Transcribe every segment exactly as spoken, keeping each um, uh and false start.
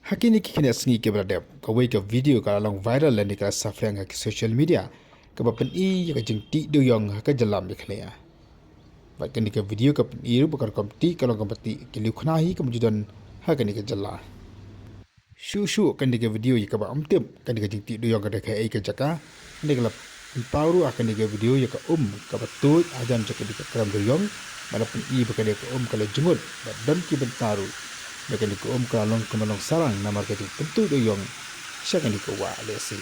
Ha kine ki khyndai sngi kiba la dep, kawei ka video ka la long viral lane ka la saphriang ha ki social media, kaba pyni ïa ka jingtih dewïong ha ka jylla Meghalaya. Bad kane ka video ka pyni ruh ba ka rukom tih ka long kaba tih ki lieh khynnah hi kaba ju don ha kane ka jylla. Shuh shuh kane ka video ïa kaba ym tip kane ka jingtih dewïong ka dei kaei ka jaka, kane ka la pynpaw ruh ha kane ka video ïa ka um kaba tuid hajan jong kane ka krem dewïong, bad la pyni ba kane ka um ka la jngut bad don ki bynta ruh ba kane ka um ka la long kumba long sarang namar ka jingpyntuid dewïong sha kane ka wah lehse.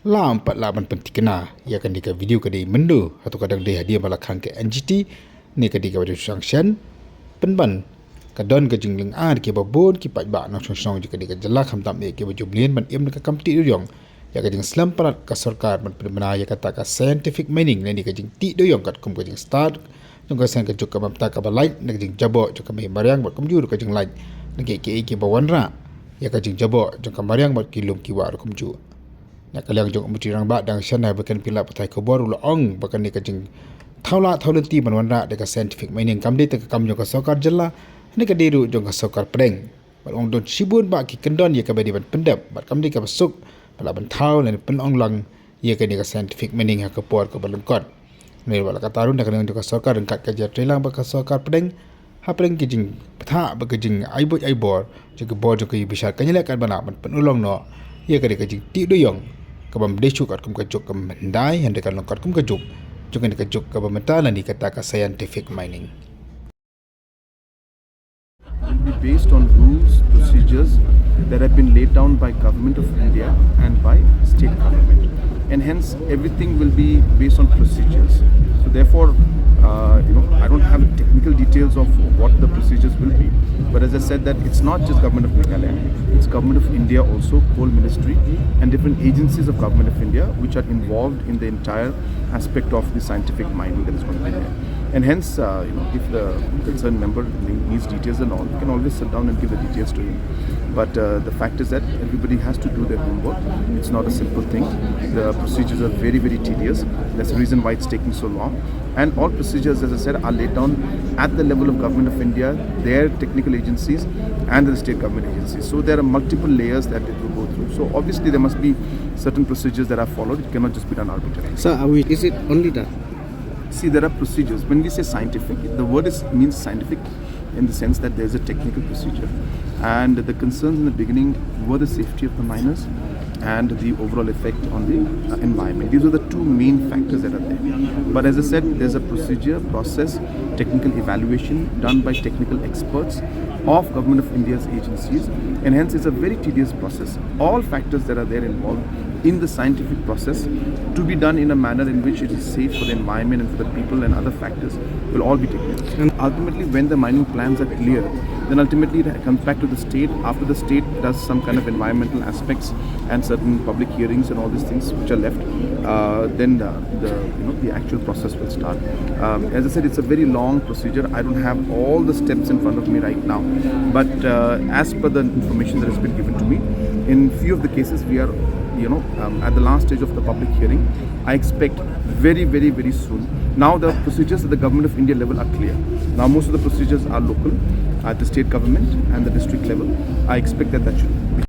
La ym pat lah ban pynthikna ïa kane ka video ka dei mynno, hato ka dang dei hadien ba la khang ka N G T ne ka dei kaba dei shuh shen. Pynban ka don ka jinglyngngoh kiba bun ki paidbah nongshong shnong jong kane ka jylla khamtam eh kiba ju mlien ban im da ka kam tih dewïong ïa ka jingslem palat ka sorkar ban pynbna ïa kata ka scientific mining lane ka jingtih dewïong katkum ka jingstad jong ka seng ka juk kaba mynta kaba lait na ka jingjaboh jong ka mei mariang bad kumjuh ruh ka jinglait na kiei kiei kiba wanrah ïa ka jingjaboh jong ka mariang bad ki lum ki wah ruh kumjuh. Na ka liang jong u Myntri Rangbah Dang Shanai Baken Pila pathai khubor u la ong ba kane ka jingthaw lah thaw lynti ban wanrah da ka scientific mining kam dei tang ka kam jong ka sorkar jylla, ne ka dei ruh jong ka sorkar pdeng. Bad u ong don shibun bah ki kyndon ïa kaba dei ban pyndep bad kam dei kaba suk ba lah ban thaw lane pynlong lang ïa kane ka scientific mining ha ka por kaba lyngkot. Ngi ruh la katta ruh na ka liang jong ka sorkar ryngkat ka jingïatreilang bad ka sorkar pdeng hapdeng ka jingbthah bad ka jingai buit ai bor jong ka bor jong ka ïing bishar ka ngi leh katba lah ban pynurlong noh ïa kane ka jingtih dewïong kabym dei shuh katkum ka juk ka mynhyndai, hynrei kan long katkum ka juk jong kane ka juk kaba mynta lane kata ka scientific mining. Will be based on rules, procedures that have been laid down by Government of India and by state government. And hence, everything will be based on procedures. So therefore, uh, you know, I don't have technical details of what the procedures will be. But as I said, that it's not just Government of Meghalaya, it's Government of India also, Coal Ministry, and different agencies of Government of India which are involved in the entire aspect of the scientific mining that is going to be there. And hence, uh, you know, if the concerned member ne-, needs details and all, you can always sit down and give the details to him. But uh, the fact is that everybody has to do their homework. It's not a simple thing. The procedures are very, very tedious. That's the reason why it's taking so long. And all procedures, as I said, are laid down at the level of Government of India, their technical agencies, and the state government agencies. So there are multiple layers that it will go through. So obviously, there must be certain procedures that are followed. It cannot just be done arbitrarily. Sir, are we, is it only that? See, there are procedures. When we say scientific, the word is, means scientific in the sense that there's a technical procedure. And the concerns in the beginning were the safety of the miners and the overall effect on the uh, environment. These are the two main factors that are there. But as I said, there's a procedure, process, technical evaluation done by technical experts of Government of India's agencies, and hence it's a very tedious process. All factors that are there involved in the scientific process to be done in a manner in which it is safe for the environment and for the people and other factors will all be taken. And ultimately, when the mining plans are clear, then ultimately it comes back to the state. After the state does some kind of environmental aspects and certain public hearings and all these things which are left, uh, then the, the you know the actual process will start. Um, as I said, it's a very long procedure. I don't have all the steps in front of me right now, but uh, as per the information that has been given to me, in few of the cases we are, you know, um, at the last stage of the public hearing. I expect very, very, very soon. Now the procedures at the Government of India level are clear. Now most of the procedures are local, at the state government and the district level. I expect that that should